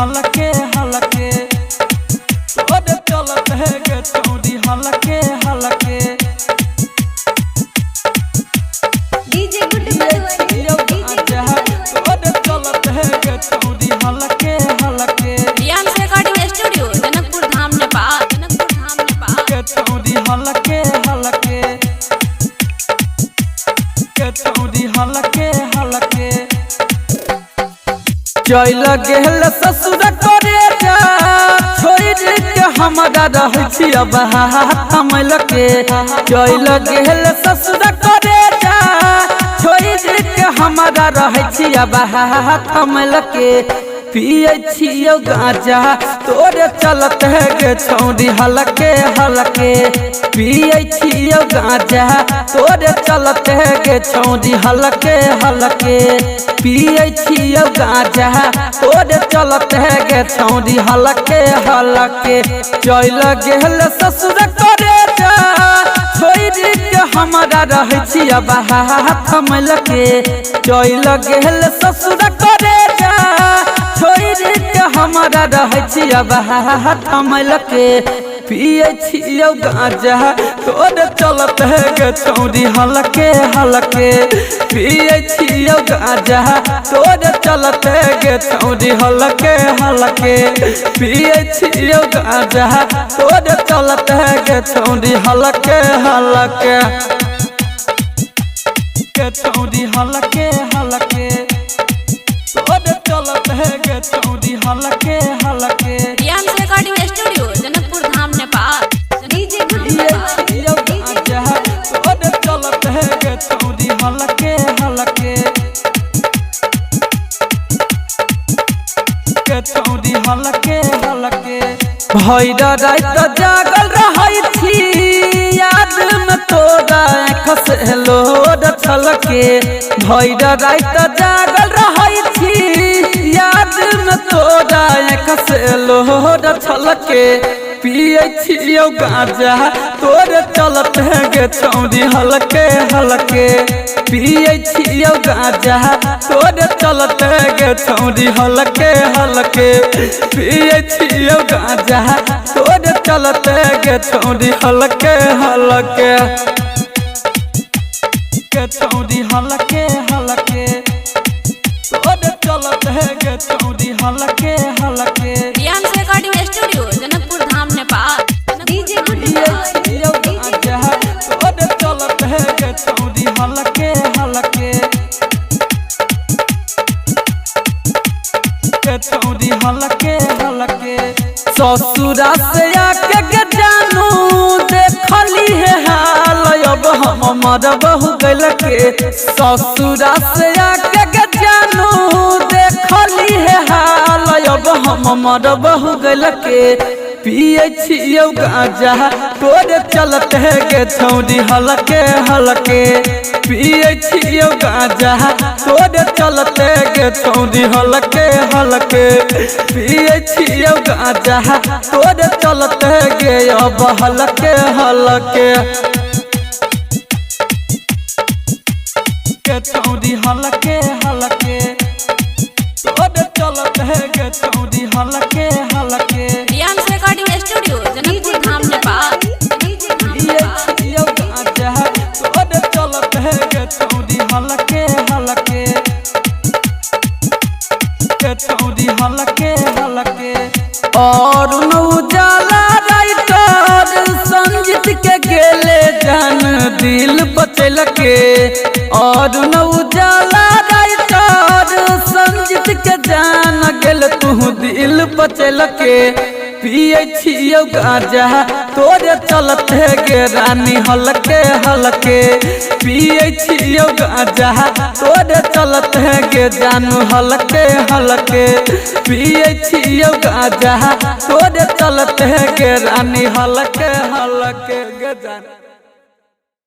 हलके हलके तोरे चलत है गे छौरी हलके हलके डीजे गुड मधुबनी डीजे तोरे चलत है गे छौरी हलके हलके। Riyans recording studio Janakpur Dham Nepal Janakpur Dham Nepal. के छौरी हलके हलके के छौरी हलके हलके। चल गेल ससुर करे जा छोड़ के हमरा रहै छी अब हाथ के। चल गेल ससुर करे जा छोड़ के हमरा रहै छी अब हाथ के। पियै छियौ गांजा तोरे चलत है गे छौरी हलके हलके। पियै छियौ गांजा तोरे चलत है गे छौरी हलके हलके। पियै छियौ गांजा तोरे चलत है गे छौरी हलके हलके। चल गेल ससुर करे जा छोड़ के हमरा रहै छी अब हाथ के। चल गेल ससुर करे जा छोड़ के हमरा रहै छी अब हाथ के। पियै छियौ गांजा तोरे चलत है गे छौरी हलके हलके। पियै छियौ गांजा तोरे चलत है गे छौरी हलके हलके। पियै छियौ गांजा तोरे चलत है गे छौरी हलके हलके। के छौरी हलके हलके तोरे चलत है गे छौरी हलके हलके। Riyans recording studio Janakpur Dham Nepal DJ Good पियै मधुबनी छियौ गांजा तोरे चलत है गे छौरी हलके हलके। के छौरी हलके हलके। भैर रात जागल रहै छी याद में तोरा खसे लोड छलके। भैर रात जागल रहै छी याद में तोरा खसे लोड छलके। पियै छियौ गांजा तोरे चलत है गे छौरी हलके हलके। पियै छियौ गांजा तोरे चलत है गे छौरी हलके हलके। पियै छियौ गांजा तोरे चलत है गे छौरी हलके हलके। के छौरी हलके हलके तोरे चलत है गे छौरी हलके हलके। Riyans recording studio Janakpur Dham Nepal DJ Good पियै मधुबनी छियौ गांजा तोरे चलत है गे छौरी हलके हलके। के छौरी हलके हलके। ससुरा से आके के जानू देखली है हाल अब हम मरबहु गेल के। ससुरा से आके के जानू देखली है हाल अब हम मरबहु गेल के। पियै छियौ गांजा तोरे चलत है गे छौरी हलके हलके। पियै छियौ गांजा तोरे चलत है गे छौरी हलके हलके। पियै छियौ गांजा तोरे चलत है गे अब हलके हलके। के छौरी हलके हलके तोरे चलत है गे छौरी हलके हलके। Riyans recording studio DJ Janakpur Dham Nepal DJ पियै छियौ गांजा तोरे चलत है गे छौरी हलके हलके। के छौरी हलके हलके। और उजाला राइटर संजीत के गेले जान दिल बचलके। और उजाला राइटर संजीत के जान गेल तू दिल बचलके। पियै छियौ गांजा तोरे चलत है गे रानी हलके हलके। पियै छियौ गांजा तोरे चलत है गे जानू हलके हलके। पियै छियौ गांजा तोरे चलत है गे रानी हलके हलके गे जान।